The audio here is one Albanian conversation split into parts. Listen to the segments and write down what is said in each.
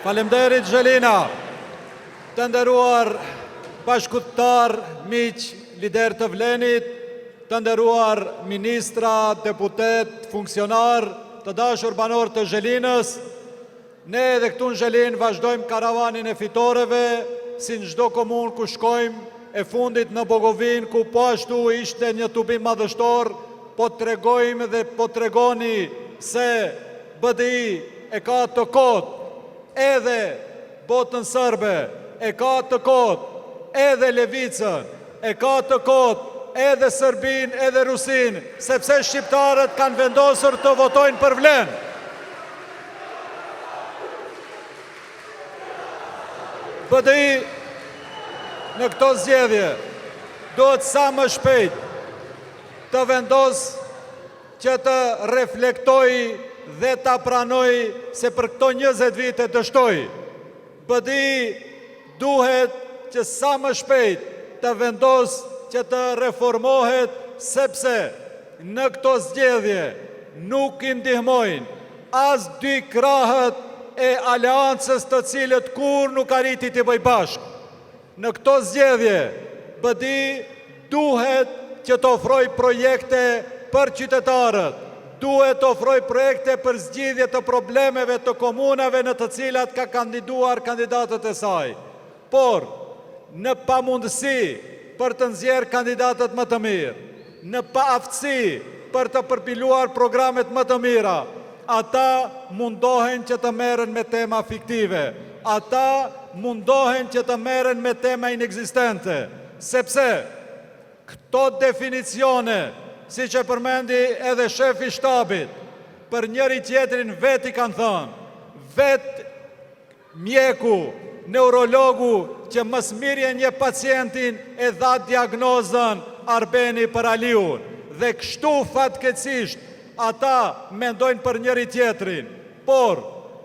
Faleminderit Zhelina. Të nderuar bashkudhëtarë, miq, liderë të Vlenit, të nderuar ministra, deputetë, funksionarë, të dashur banorë të Zhelinës, ne edhe këtu në Zhelinë vazhdojmë karavanin e fitoreve, si në çdo komunë ku shkojmë, e fundit në Bogovinë, ku po ashtu ishte një tubim madhështor, po tregojmë dhe po tregoni se BDI e ka të kotë edhe botën sërbe, e ka të kotë edhe Levicën, e ka të kotë edhe Sërbinë edhe Rusinë, sepse shqiptarët kanë vendosur të votojnë për Vlen. BDI në këto zgjedhje duhet sa më shpejt të vendosë që të reflektojë dhe ta pranojë se për këto 20 vite dështoi. BDI duhet që sa më shpejt të vendosë që të reformohet sepse në këto zgjedhje nuk i ndihmojnë as dy krahët e aleancës të cilët kurrë nuk arriti t'i bëjë bashkë. Në këto zgjedhje, BDI duhet që të ofrojë projekte për qytetarët, duhet të ofrojë projekte për zgjidhje të problemeve të komunave në të cilat ka kandiduar kandidatët e saj. Por, në pamundësi për të nxjerrë kandidatët më të mirë, në paaftësi për të përpiluar programet më të mira, ata mundohen që të merren me tema fiktive, ata mundohen që të merren me tema inekzistente, sepse këto definicione, siç e përmendi edhe shefi i shtabit, për njëri-tjetrin vetë i kanë thënë, vetë Mjeku, neurologu që më së miri e njeh pacientin e dha diagnozën Arbeni për Aliun. Dhe kështu fatkeqësisht ata mendojnë për njëri-tjetrin. Por,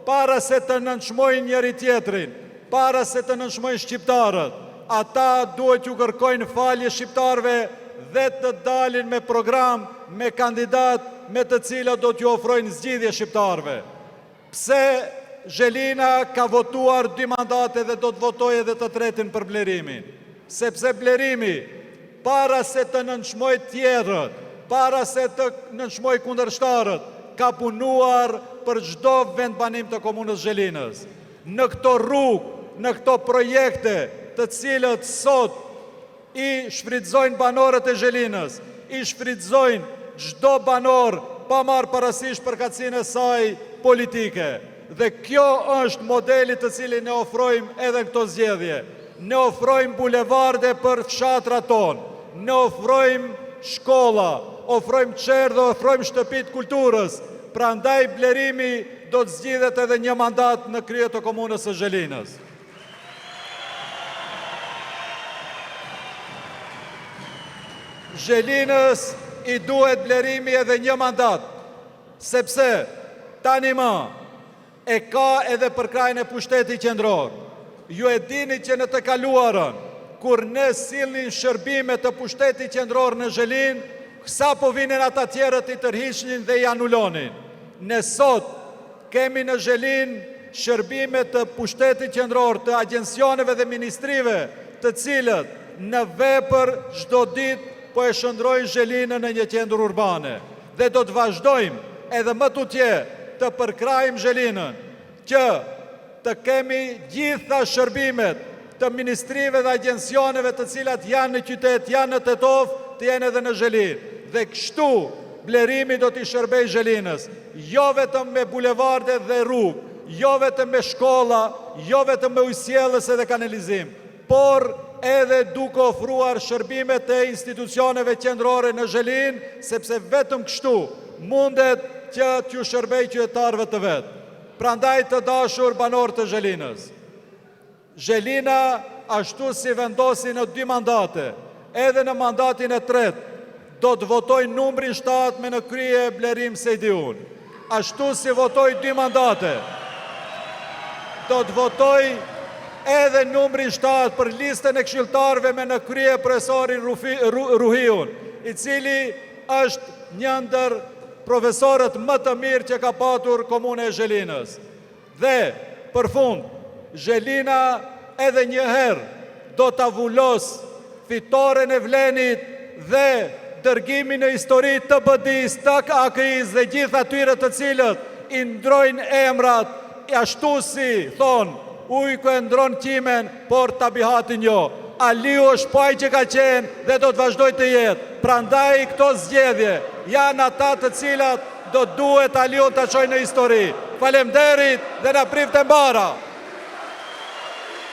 para se të nënçmojnë njëri-tjetrin, para se të nënçmojnë shqiptarët, ata duhet t'ju kërkojnë falje shqiptarëve dhe të dalin me program, me kandidatë me të cilët do t'ju ofrojnë zgjidhje shqiptarëve. Pse Zhelina ka votuar dy mandate dhe do të votojë edhe të tretin për Blerimin? Sepse Blerimi, para se të nënçmojë tjerët, para se të nënçmojë kundërshtarët, ka punuar për çdo vendbanim të komunës Zhelinës. Në këto rrugë, në këto projekte, të cilët sot I shfrytëzojnë banorët e Zhelinës, i shfrytëzojnë çdo banor pa marrë parasysh përkatësinë e saj politike. Dhe kjo është modeli të cilin ne ofrojmë edhe në këto zgjedhje. Ne ofrojmë bulevarde për fshatrat tonë, ne ofrojmë shkolla, ofrojmë çerdhe, ofrojmë shtëpi të kulturës. Prandaj Blerimi do të zgjidhet edhe një mandat në krye të komunës së Zhelinës. Zhelinës i duhet Blerimi edhe një mandat, sepse tani më e ka edhe përkrahjen e pushtetit qendror. Ju e dini që në të kaluarën, kur ne sillnim shërbime të pushtetit qendror në Zhelinë, sapo vinin ata tjerët i tërhiqnin dhe i anulonin. Ne sot Kemi në Zhelinë shërbime të pushtetit qendror, të agjencioneve dhe ministrive, të cilët në vepër çdo ditë po e shndërrojnë Zhelinën në një qendër urbane. Dhe do të vazhdojmë edhe më tutje të përkrahim Zhelinën, që të kemi gjitha shërbimet të ministrive dhe agjencioneve të cilat janë në qytet, janë në Tetovë, të jenë edhe në Zhelinë. Dhe kështu Blerimi do t'i shërbejë Zhelinës, jo vetëm me bulevarde dhe rrugë, jo vetëm me shkolla, jo vetëm me ujësjellës edhe kanalizim, por edhe duke ofruar shërbimet e institucioneve qendrore në Zhelinë, sepse vetëm kështu mundet që t'ju shërbejë qytetarëve të vet. Prandaj të dashur banorë të Zhelinës, Zhelina ashtu si vendosi në dy mandate, edhe në mandatin e tretë do të votojë numrin 7 me në krye Blerim Sejdiun. Ashtu si votoi dy mandate, do të votojë edhe numrin 7 për listën e këshilltarëve me në krye profesorin Ruhiun, i cili është një ndër profesorët më të mirë që ka patur komuna e Zhelinës. Dhe, për fund, Zhelina edhe një herë do ta vulosë fitoren e VLEN-it dhe dërgimin në histori të BDI-së, të AKI-së dhe gjithë atyre të cilët i ndrojnë emrat ashtu si thonë, ujku e ndron qimen, por tabihatin jo. Aliu është po ai që ka qenë dhe do të vazhdojë të jetë. Prandaj këto zgjedhje janë ata të cilat do duhet Aliun ta çojnë në histori. Faleminderit dhe na priftë e mbara!